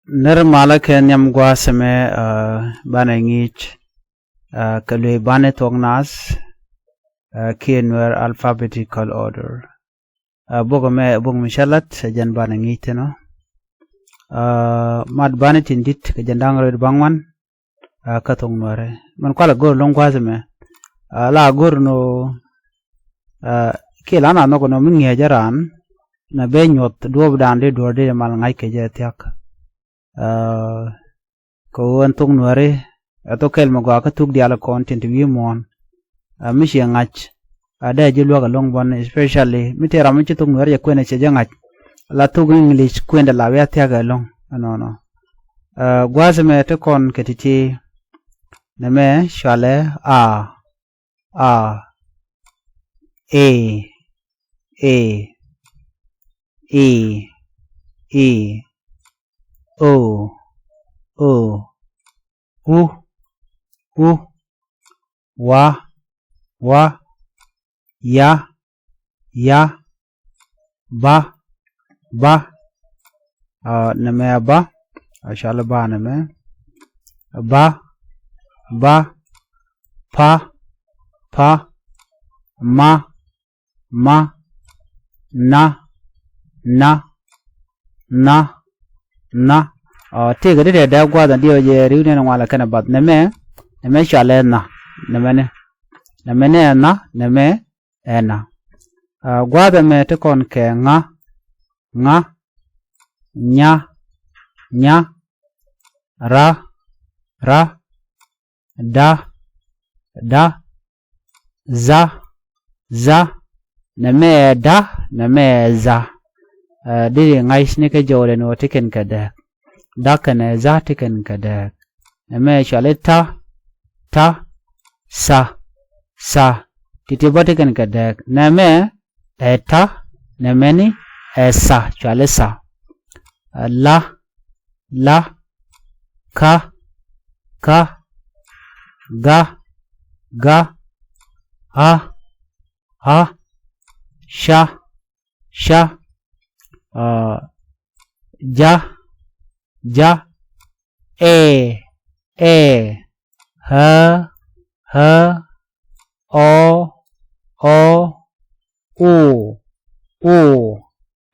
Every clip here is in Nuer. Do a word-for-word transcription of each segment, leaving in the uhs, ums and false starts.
Nir malä kɛ nhiam gua̱a̱th ɛmɛ, aa, banɛ ŋi̱i̱c, aa, kɛ luëë banɛ thuɔ̱k naath, aa, kiɛ Nuɛr alphabetical order. Aa, bok ɛmɛ ɛ bok mi cä lat, ɛ jɛn banɛ ŋi̱i̱c thi̱n ɔ. Aa, mat banɛ tin di̱t kɛ jɛn da̱ŋ rɛw baŋuan, aa, kä thuɔ̱k Nuɛrɛ. Mɛn kualɛ go̱r lo̱ŋ gua̱a̱th ɛmɛ. Aa, la go̱r nɔ, aa, kiɛ la na nhɔk nɔ mi ŋi̱eec ɛ raan, nɛ bɛ nyuɔth duɔ̱ɔ̱pdan di duɔ̱ɔ̱r di mal ŋa̱c kɛ jɛ thia̱k. Aa, kɛ ɣöö ɛn thok Nuɛri ɛ thok kɛl mi gɔaa kä thuk diaal kɔn tin te wi̱i̱ muɔ̱ɔ̱n. Aa, mi ciɛ ŋa̱c, aa, dee ji̱ luäk ɛlɔ̱ŋ bɔn, especially mi tëë ram mi ci thok Nuɛri jɛ kuɛn ɛ cɛ jɛ ŋa̱c. La thok English kuɛn dɛ la wi̱i̱ a thia̱k ɛlɔ̱ŋ ɛnɔnɔ. Aa, gua̱a̱th ɛmɛ te kɔn kɛ ti̱ti̱. Nɛmɛ cualɛ a, a, e, e, i, i, o, o, u, u, wa, wa, ya, ya, ba, ba. Aa, nɛmɛ a ba, a cualɛ ba nɛmɛ. Ba, ba, pa, pa, ma, ma, na, na, na, na. Aa, tëëkɛ di tɛ dee gua̱a̱th ɛn diɛw jɛ ri̱w nɛn ŋualɛ kɛnɛ bath. Nɛmɛ, nɛmɛ cualɛ na, nɛmɛ ni. Nɛmɛ ni ɛ na, nɛmɛ ɛ na. Aa, gua̱a̱th ɛmɛ te kɔn kɛ ŋa, ŋa, nya, nya, ra, ra, da, da, za, za. Nɛmɛ ɛ da, nɛmɛ ɛ za. Aa, di ri ŋa̱c ni kɛ jɔwdɛ ni wä ti kɛn kɛ dääk. Da kɛnɛ za ti kɛn kɛ dääk. Nɛmɛ cuali ta, ta, sa, sa. Ti̱ti̱ bä ti kɛn kɛ dääk. Nɛmɛ ɛ ta, nɛmɛ ni ɛ sa, cuali sa. Aa, la, la, ka, ka, ga, ga, ha, ha, ca, ca, aa, ja, ja, ɛ, ɛ, ɣä, ɣä, ɔ, ɔ, u, u,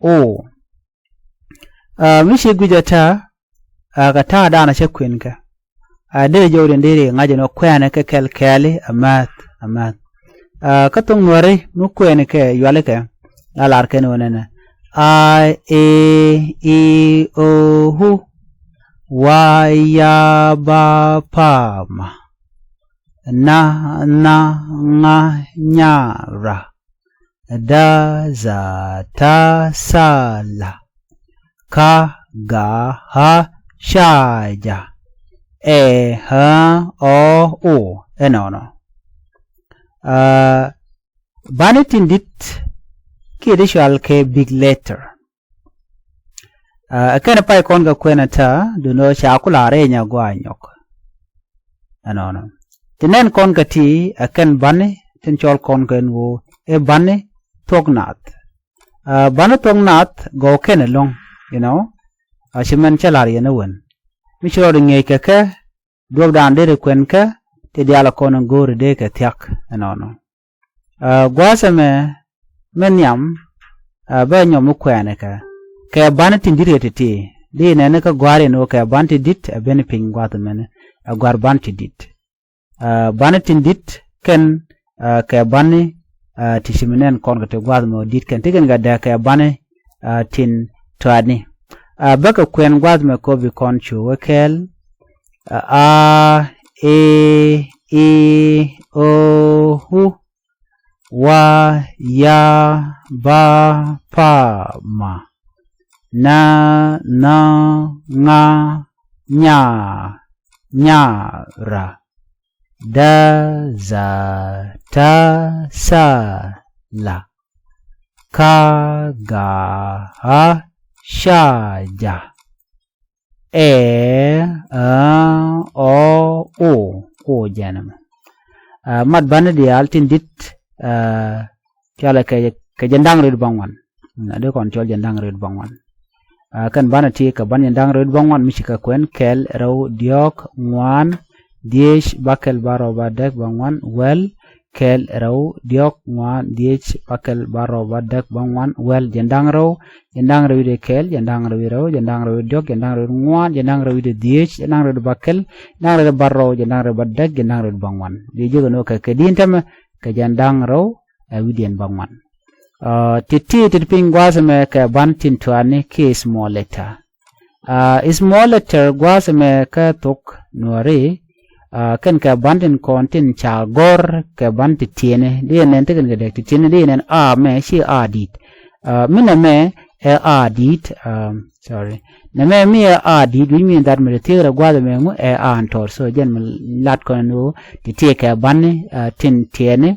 u. Aa, mi ci gui̱c ɛ ta̱a̱, aa, kɛ ta̱a̱ daanɔ cä kuën kɛ. Aa, derɛ jɔwdɛ derɛ ŋa̱c ɛn ɣöö kuɛɛnɛ kɛ kɛl kɛɛli, a määth, a määth. Aa, kä thok Nuɛri mi kuɛɛni kɛ yuali kɛ, la lar kɛn ɣöö nɛnɛ. A, e, i, o, u. Wa, ya, ba, pa, ma. Na, nha, ŋa, nya, ra. Da, za, ta, sa, la. Ka, ga, ha, ca, ja. Ɛ, ɣä, ɔ, u. Ɛnɔnɔ. Aa, bani tin di̱t kiɛ di cual kɛ big letter. Aa, ɛ kɛn pay kɔn kɛ kuɛn ɛ ta̱a̱, duundɛ ɣöö ca ku la̱r i̱ nyɛ gua̱a̱ nyɔk. Ɛnɔnɔ. Ti nɛn kɔn kɛ ti ɛ kɛn bani tin cɔl kɔn kɛ ɛn ɣöö i̱ bani thuɔ̱k naath. Aa, bani thuɔ̱k naath gɔw kɛn ɛlɔ̱ŋ, you know. Aa, ci mɛn cä la̱r yɛn ɛ wen. Mi ci rɔɔd ŋi̱eec kɛ kɛ, duɔ̱pdan deri kuɛn kɛ, ti diaal ɛ kɔn in go̱o̱ri dee kɛ thia̱k ɛnɔnɔ. Aa, gua̱a̱th ɛmɛ, mɛ nhiam, aa, bɛ nyɔm mi kuɛɛni kɛ, kɛ bani tin di̱t kɛ ti̱ti̱. Di nɛni kä gua̱a̱r in ɣöö kɛ bani tin di̱t, ɛ ben piny gua̱a̱th ɛmɛni, ɛ gua̱a̱r bani tin di̱t. Aa, bani tin di̱t kɛn, aa, kɛ bani, aa, ti ci mi nɛn kɔn kɛ ti gua̱a̱th ɛmɛ ɣöö di̱t kɛn ti kɛn kɛ dääk kɛ bani, aa, tin tɔatni. Aa, bäkɛ kuɛn gua̱a̱th ɛmɛ kɛ ɣöö bi kɔn cu wä kɛɛl. Aa, a, e, i, o, u. Wa, ya, ba, pa, ma. Na, nha, ŋa, nya, nya, ra. Da, za, ta, sa, la. Ka, ga, ɣä, ca, ja. Ɛ, ä, ɔ, o, o jɛn ɛmɛ. Aa, mat bani diaal tin di̱t, aa, cɔalɛ kɛ, kɛ jɛn da̱ŋ rɛw baŋuan. Ɛ di kɔn cɔl jɛn da̱ŋ rɛw baŋuan. Aa, kɛn banɛ ti kɛ ban jiɛn da̱ŋ rɛw wi̱cdɛ bäŋuan mi ci kɛ kuɛn kɛl rɛw diɔ̱k ŋuan dhiec bäkɛl bärɔw bädäk bäŋuan wäl kɛl rɛw diɔ̱k ŋuan dhiec bäkɛl bärɔw bädäk bäŋuan wäl jiɛn da̱ŋ rɛw, jiɛn da̱ŋ rɛw wi̱cdɛ kɛl, jiɛn da̱ŋ rɛw wi̱cdɛ rɛw, jiɛn da̱ŋ rɛw wi̱cdɛ diɔ̱k, jiɛn da̱ŋ rɛw wi̱cdɛ ŋuan, jiɛn da̱ŋ rɛw wi̱cdɛ dhiec, jiɛn da̱ŋ rɛw wi̱cdɛ bäkɛl, jiɛn da̱ŋ rɛw wi̱cdɛ bärɔw, jiɛn da̱ŋ rɛw wi̱cdɛ bädäk, jiɛn da̱ŋ rɛw wi̱cdɛ bäŋuan. Bi jiäk ɛn ɣöö kɛ kɛ di̱n täämɛ kɛ jiɛn da̱ŋ rɛw ɛ wi̱cdiɛn bäŋuan. Aa, ti̱ti̱ ti piny gua̱a̱th ɛmɛ kɛ ban tin tuaani kiɛ small letter. Aa, small letter gua̱a̱th ɛmɛ kä thok Nuääri, aa, kɛn kɛ ban tin kɔn tin ca gɔ̱r kɛ ban ti tiɛɛni. Di ɛ nɛn tekɛn kɛ dɛk ti tiɛɛni di ɛ nɛn a mɛ ci a di̱i̱t. Aa, mi nɛmɛ ɛ a di̱i̱t, aa, sorry. Nɛmɛ mi ɛ a di̱i̱t, which means that mi ti thiekɛ rɛ gua̱a̱th ɛmɛ ŋu ɛ a ɛn tɔr. So jɛn mi lat kɔn ni ɣöö ti tiɛɛkɛ ban ni, aa, tin tiɛɛni,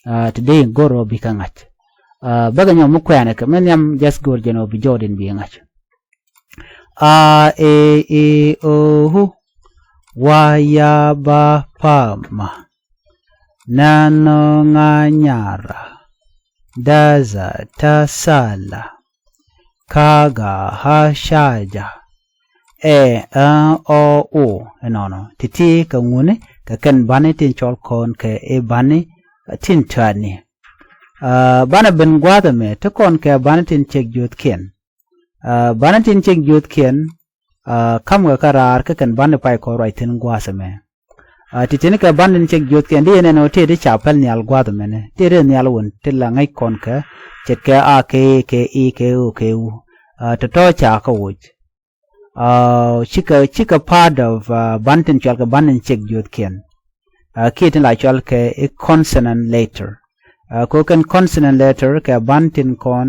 aa, ti dee in go̱r ɣöö bikɛ ŋa̱c. Aa, bäkɛ nyɔk mi kuɛɛnɛ kɛ mi nhiam just go̱r jɛn ɣöö bi jɔwdiɛn bi ŋa̱c. A, e, i, o, u. Wa, ya, ba, pa, ma. Na, na, ŋa, nya, ra. Da, za, ta, sa, la. Ka, ga, ha, sha, ja. Ɛ, ä, ɔ, o. Ɛnɔnɔ. Ti̱ti̱ kɛ ŋuni kɛ kɛn bani tin cɔl kɔn kɛ i̱ bani tin täätni. Aa, banɛ ben gua̱a̱th ɛmɛ ti kɔn kɛ bani tin cek jiöthkiɛn. Aa, bani tin cek jiöthkiɛn, aa, ka̱mkɛ kä raar kä kɛn bani pay kɔn ruac thi̱n gua̱a̱th ɛmɛ. Aa, ti̱ti̱ni kɛ bani tin cek jiöthkiɛn di ɛn ɛn ɣöö tëë ti ca päl nhial gua̱a̱th ɛmɛni. Tëë ti nhial wun ti la ŋäc kɔn kɛ ce̱tkɛ a kɛ e kɛ i kɛ o kɛ u. Aa, tɔ̱tɔ̱ ca kä woc. Aa, cikɛ, cikɛ part of, aa, bani tin cɔal kɛ bani tin cek jiöthkiɛn. Aa, kiɛ tin la cɔal kɛ i̱ consonant letter. Aa, kɛ ɣöö kɛn consonant letter kɛ bani tin kɔn,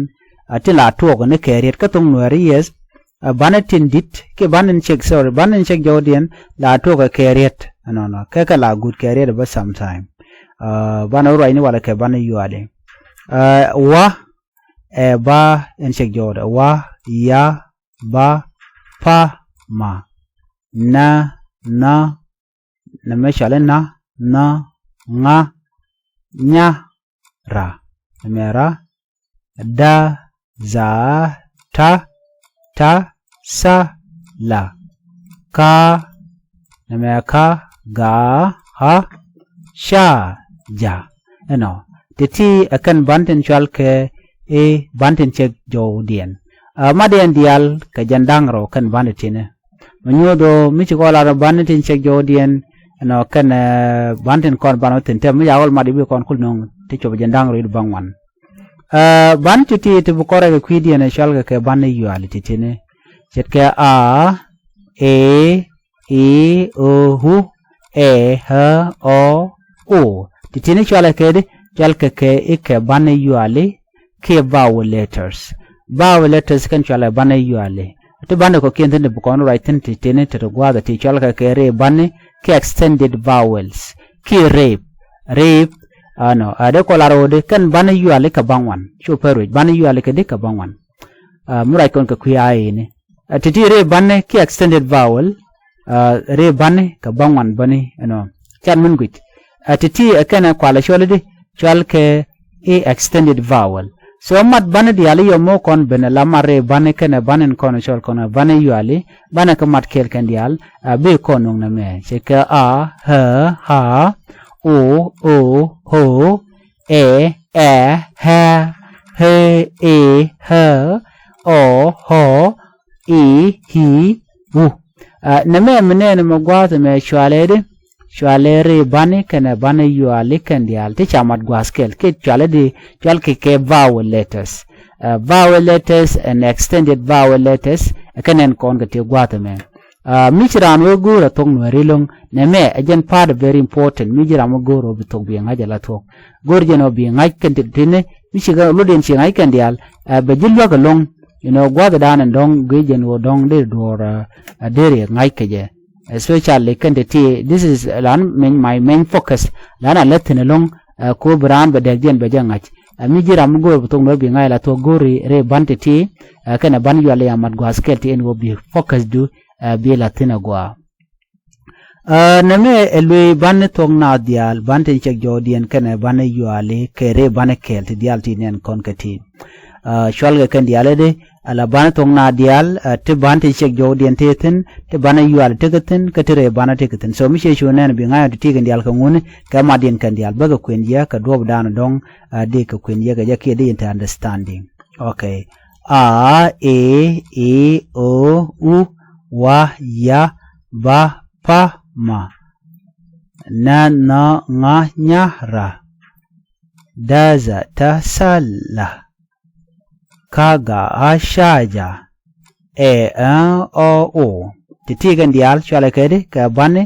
aa, tin la tuɔɔk ni kɛ riet kä thoŋ Nuääri, yes. Aa, bani tin di̱t kiɛ bani tin cek, sorry, bani tin cek jɔwdiɛn la tuɔɔk kɛ kɛ riet. Ɛnɔnɔ kɛ kɛ la guut kɛ riet bä sometime. Aa, banɛ wä ruacni walɛ kɛ bani yuali. Aa, wa, ɛ, ba, ɛn cek jɔwdɛ. Wa, ya, ba, pa, ma. Na, na, nɛmɛ cɔali na, na, ŋa, nya, ra. Nɛmɛ ra, da, za, ta, ta, sa, la. Ka, nɛmɛ ka, ga, ha, ca, ja. Ɛnɔ ti̱ti̱ ɛ kɛn bani tin cɔal kɛ i̱ bani tin cek jɔwdiɛn. Aa, ma diɛn diaal kɛ jiɛn da̱ŋ rɛw kɛn bani ti̱ni. Mi nyuuth ɣöö mi ci kɔn lar bani tin cek jɔwdiɛn, ɛnɔ kɛn, ɛ, bani tin kɔn bani wä thi̱n tɛm mi ca kɔn mat i̱ bi kɔn kul nöŋ ti cop jiɛn da̱ŋ rɛw wi̱cdɛ bäŋuan. Aa, bani ti̱ti̱ ti bi kɔn rɛy kɛ kui̱diɛn ɛ cɔal kɛ kɛ bani yuali ti̱ti̱ni. Ce̱tkɛ a, e, i, o, u, ɛ, ä, ɔ, o. Ti̱ti̱ni cɔalɛ kɛ di, cɔalkɛ kɛ i̱ kɛ bani yuali kiɛ vowel letters. Vowel letters kɛn cɔalɛ bani yuali. Ti bani kɔ̱kiɛn thi̱n ti bi kɔn ruac thi̱n ti̱ti̱ni ti ti gua̱a̱th ti cɔalkɛ kɛ ri bani kiɛ extended vowels kiɛ rep. Rep, ɛnɔ, aa, dee kɔ lar ɣöö di kɛn bani yuali kɛ bäŋuan. Cu pär ruec bani yuali kɛ di kɛ bäŋuan. Aa, mi ruac kɔn kɛ kui̱ a ini. Aa, ti̱ti̱ ri bani kiɛ extended vowel, aa, ri bani kɛ bäŋuan bani, ɛnɔ. Can min guic. Aa, ti̱ti̱ ɛ kɛn ɛ kualɛ cɔl i̱di, cɔal kɛ i̱ extended vowel. So mat bani diaal i̱ yɔm mi kɔn ben ɛ la mat ri bani kɛnɛ bani in kɔn cɔl kɔn ɛ bani yuali, bani kɛ mat kɛɛl kɛn diaal, aa, bi kɔn nuŋ nɛmɛ. Ce̱tkɛ a, ä, a, o, o, o, ɛ, ɛ, ɛ, ɛ, e, ɛ, ɔ, ɔ, i, i, u. Aa, nɛmɛ mi nɛɛni mi gua̱a̱th ɛmɛ cɔalɛ di, cɔalɛ ri bani kɛnɛ bani yuali kɛn diaal ti ca mat gua̱a̱th kɛl kiɛ cɔalɛ di, cɔalkɛ kɛ vowel letters. Aa, vowel letters and extended vowel letters, ɛ kɛn ɛn kɔn kɛ ti gua̱a̱th ɛmɛ. Aa, mi ci raan wee go̱o̱r ɛ thok Nuääri ɛlɔ̱ŋ, nɛmɛ ɛ jɛn part very important, mi ji̱ ram wä go̱o̱r ɔ bi thok bi ŋa̱c ala thuɔ̱k. Go̱o̱r jɛn ɔ bi ŋa̱c kɛn ti, ti̱ni, mi ci kɛ lotdiɛn ci ŋa̱c kɛn diaal, aa, bɛ ji̱ luäk ɛlɔ̱ŋ, you know, gua̱a̱th dan ɛn dɔ̱ŋ guic jɛn ɣöö dɔ̱ŋ dee duɔ̱ɔ̱r, aa, aa, deri ŋa̱c kɛ jɛ. Especially kɛn ti ti, this is lan main, my main focus. Lan a lät thi̱n ɛlɔ̱ŋ, aa, ko bi raan bɛ dɛkdiɛn bɛ jɛ ŋa̱c. Aa, mi ji̱ ram mi go̱o̱r bi thok Nuäär bi ŋa̱c ala thuɔ̱k go̱o̱ri ri bani ti ti, aa, kɛnɛ bani yuali a mat gua̱a̱th kɛl ti ɛn ɣöö bi focus du, aa, bi la thi̱n agɔaa. Aa, nɛmɛ ɛ luey bani thuɔ̱k naath diaal, bani tin cek jɔwdiɛn kɛnɛ bani yuali kɛ ri bani kɛɛl ti diaal ti nɛn kɔn kɛ ti. Aa, cɔalkɛ kɛn diaal i̱di, ala banɛ thok na diaal, ɛ, ti ban ti cɛk jɔwdiɛn ti thi̱n, ti banɛ yual ti kɛ thi̱n, kä ti rɛy banɛ ti kɛ thi̱n. So mi ciɛ cu nɛn bi ŋa̱c ɔ ti ti kɛn diaal kɛ ŋuni, kɛ matdiɛn kɛn diaal. Bäkɛ kuën yɛ kɛ duɔ̱ɔ̱p dan dɔ̱ŋ, ɛ, di kɛ kuën yɛ kɛ jɛ kiɛ di in te understanding. Okay. A, e, i, o, u, wa, ya, ba, pa, ma. Na, na, ŋa, nya, ra. Da, za, ta, sa, la. Ka, ga, ɣa, ca, ja. Ɛ, ä, ɔ, o. Ti ti kɛn diaal cualɛ kɛ di kɛ bani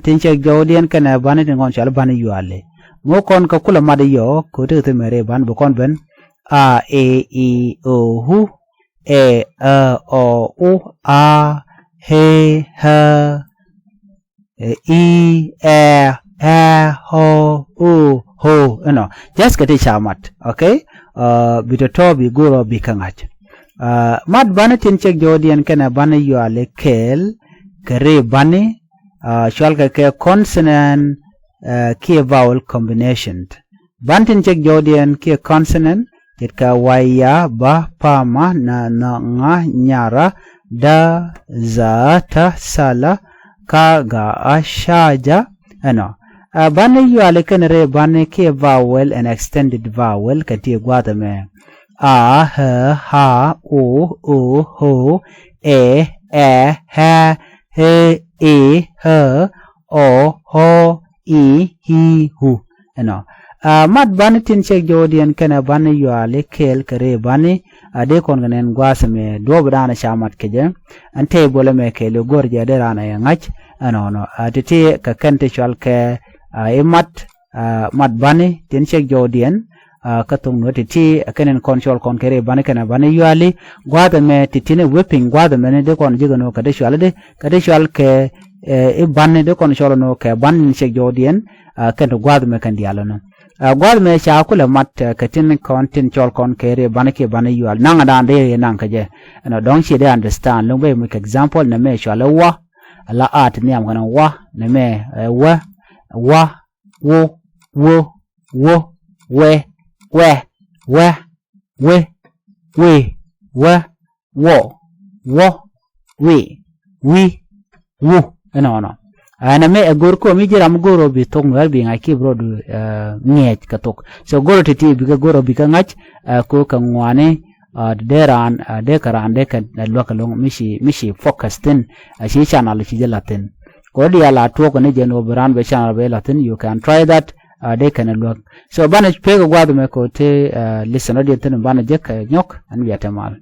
tin cɛk jɔwdiɛn kɛnɛ bani tin kɔn cualɛ bani yuali. Ŋu kɔn kɛ kulɛ mat yɔ kɛ ti kɛ thimɛ ri bani bi kɔn ben. A, e, i, o, u. Ɛ, ä, ɔ, u, a, he, hä. Ɛ, i, ɛ, ɛ, ho, u, ho. Ɛnɔ. Just kɛ ti ca mat. Okay? Ɛ, bi tɔtɔ bi go̱rɔ bi kä ŋa̱c. Ɛ, mat bani tin cɛk jɔwdiɛn kɛnɛ bani yuali kɛɛl kɛ ri bani, ɛ, cual kɛ kɛ consonant, ɛ, kiɛ vowel combination. Ban tin cɛk jɔwdiɛn kiɛ consonant, ce̱tkɛ wa, ya, ba, pa, ma, na, na, ŋa, nya, ra, da, za, ta, sa, la, ka, ga, ɣa, ca, ja, ɛnɔ. Ɛ, bani yuali kɛn rɛy bani kiɛ vowel and extended vowel kɛ ti gua̱a̱th ɛmɛ. A, ä, ha, o, o, ho, ɛ, ɛ, hɛ, he, i, hä, ɔ, hɔ, i, hi, hu. Ɛnɔ. Ɛ, mat bani tin cɛk jɔwdiɛn kɛnɛ bani yuali kɛɛl kɛ ri bani, ɛ, dee kɔn kɛ nɛn gua̱a̱th ɛmɛ duɔ̱ɔ̱p dan ca mat kɛ jɛ. Ɛn tɛy bolɛ mɛ kɛɛl i̱ go̱r jɛ dee ran ɛ ŋa̱c. Ɛnɔnɔ. Ɛ, ti ti kɛ kɛn ti cual kɛ, ɛ, i̱ mat, ɛ, mat bani tin cɛk jɔwdiɛn, ɛ, kä thok nuɔ̱t ti ti, ɛ, kɛn in kɔn cual kɔn kɛ ri bani kɛnɛ bani yuali. Gua̱a̱th ɛmɛ ti ti ni wepiny gua̱a̱th ɛmɛ ni dee kɔn ji̱ kɛ nuɔ kɛ ti cual di, kɛ ti cual kɛ, ɛ, i̱ bani dee kɔn cual nuɔ kɛ bani tin cɛk jɔwdiɛn, ɛ, kɛn ti gua̱a̱th ɛmɛ kɛn diaal ɛnɔ. Ɛ, gua̱a̱th mɛ ca kulɛ mat, ɛ, kɛ tin kɔn tin cɔl kɔn kɛ ri bani kiɛ bani yual. Naŋ dan dee yɛ naŋ kɛ jɛ. Ɛnɔ dɔ̱ŋ ciɛ dee understand. Lo̱ŋ bɛ muk example nɛ mɛ cual ɛ wa. Ala a ti nhiam kɛn wa. Nɛ mɛ, ɛ, wä, wa, wo, wo, wo, wɛ, wɛ, wä, wä, wä, wä, wä, wä, wä, wä, wä, wä, wä, wä. Ɛnɔnɔ. Ɛn ɛmɛ ɛ go̱r kɔ mi ji̱ ram go̱r ɔ bi thok nuɛr bi ŋa̱c ki bi rɔɔdu, ɛ, ŋiɛc kɛ thok. So go̱r ɔ ti̱ti̱ bikɛ go̱r ɔ bikɛ ŋa̱c, ɛ, ko kɛ ŋuani, ɛ, dee raan, ɛ, dee kɛ raan dee kɛ, ɛ, luäk ɛlɔ̱ŋ mi ci, mi ci focus thi̱n, ɛ, ci channel ci jɛ la̱th thi̱n. Kɛ ɣöö diaal a tuɔɔk kɛ ni jɛn ɣöö bi raan bɛ channel bɛ la̱th thi̱n, you can try that, ɛ, dee kɛn ɛ luäk. So banɛ pek ɛ gua̱a̱th ɛmɛ kɛ ɣöö te, ɛ, lesson ɔ diɛn thi̱n banɛ jek kɛ nyɔk, ɛn bia te mal.